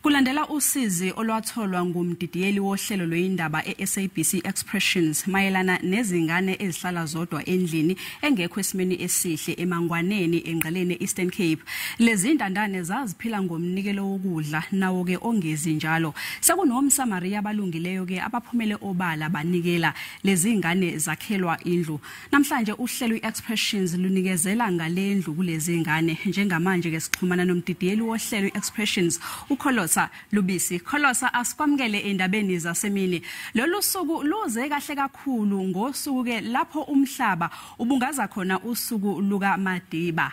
Kulandela usizi olwatholwa ngumdidiyeli wohlelo lweindaba eSABC Expressions mayelana nezingane ezihlala zodwa endlini engekho esimeni esihle eMangwaneni eNgqeleni Eastern Cape. Lezi ntandane zaziphila ngomnikelo wokudla nawo ke ongezi njalo. SekunomSamaria abalungileyo ke abaphumele obala banikela lezi ngane zakhelwa indlu. Namhlanje uhlelo iExpressions lunikezela ngalendlu kulezi ngane. Njengamanje ke sixhumana nomdidiyeli wohlelo iExpressions uKholosa Lubisi. Kholosa, asikwamukele endabeni zasemini. Lolu suku luze kahle kakhulu ngosuku ke lapho umhlaba ubungaza khona usuku luka Madiba.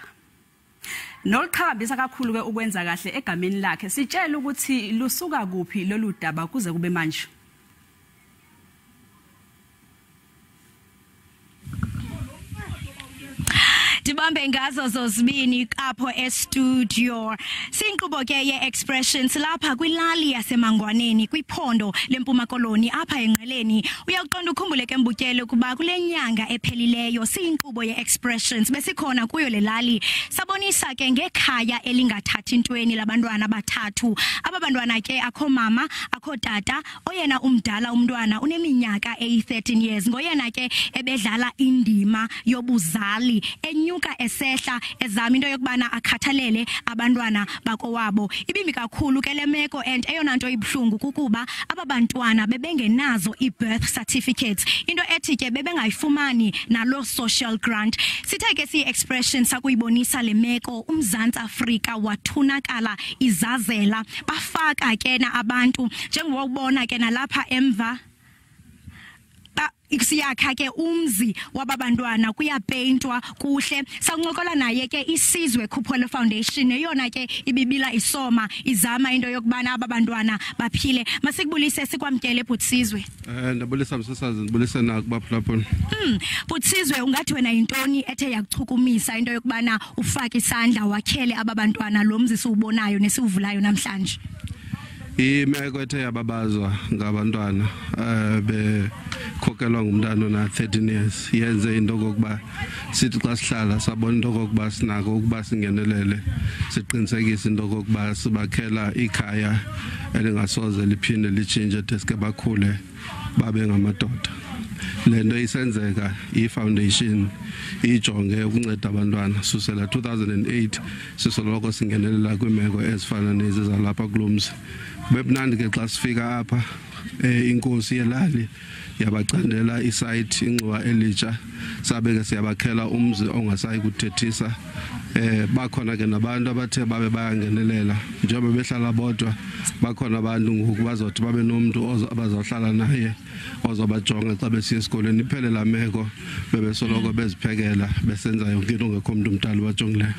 Noluqhakambisa kakhulu ke ukwenza kahle egameni lakhe. Sitshela ukuthi lusuka kuphi lolu daba kuze kube manje. Ndibambe ngazo zozibini apho e-studio. Sinkqubo ke ye-Expressions lapha kwilali yaseMangwaneni kwiphondo leMpuma Koloni apha eNgqeleni. Uyaqonda ukhumbule ke Mbutyele ukuba kule nyanga ephelileyo siyinkqubo ye-Expressions besikhona kuyo le lali. Sabonisa ke ngekhaya elingathathi ntweni labantwana abathathu. Aba bantwana ke akho mama, akho tata, oyena umdala umntwana uneminyaka eyi-13 years. Ngoyena ke ebedlala indima yobuzali enyuka esehla ezama into yokubana akhathalele abantwana bakowabo. Ibimbi kakhulu ke le meko and eyona nto ibuhlungu kukuba aba bantwana bebengenazo ii-birth certificates, into ethi ke bebengayifumani nalo social grant. Sithe ke siyi-Expression sakuyibonisa le meko, uMzantsi Afrika wathunakala izazela, bafaka ke na abantu njengoba ubona ke nalapha emva siyakha ke umzi wababantwana, kuyapeyintwa kuhle. Sawuncokola naye ke Isizwe Khupolo Foundation, eyona ke ibibila isoma izama into yokubana aba bantwana baphile. Masikubulise sikwamkele Bhutisizwe. Ndabulisa msasazi, ndibulise nakubaphulaphula. Bhutisizwe, ungathi wena yintoni ethe yakuchukumisa into yokubana ufake isandla wakhele aba bantwana lo mzi siwubonayo nesiwuvulayo namhlanje? Imeko ethe yababazwa ngabantwana bekhokelwa ngumntana ona 13 years yenze into okokuba sithi xa sihlala sabona into okokuba sinako ukuba singenelele, siqinisekise into okokuba sibakhela ikhaya elingasoze liphinde litshintshe deske bakhule babe ngamadoda. Le nto isenzeka, i-foundation ijonge ukunceda abantwana susela 2008, sisoloko singenelela kwiimeko ezifana nezi zalapha kulo mzi. Bebumnandi ke xa sifika apha, inkosi yelali yabacandela isite ingxowa elitsha, sabe ke siyabakhela umzi ongasayi kuthethisa. Bakhona ke nabantu abathe babe bayangenelela njengoba behlala bodwa, bakhona abantu ngoku bazothi babe nomntu abazohlala naye ozobajonga xa besiya esikolweni. Iphele laa meko bebesoloko beziphekela besenza yonke into ongekho mntu mdala ubajongileyo.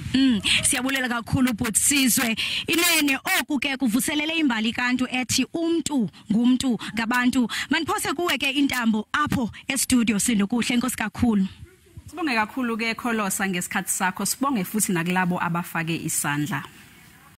Siyabulela kakhulu Bhutisizwe. Inene oku ke kuvuselele imbali kaNtu ethi umntu ngumntu ngabantu. Mandiphose kuwe ke intambo apho e-studio Sindokuhle. Enkosi kakhulu. Sibonge kakhulu ke Kholosa ngesikhathi sakho, sibonge futhi nakulabo abafake isandla.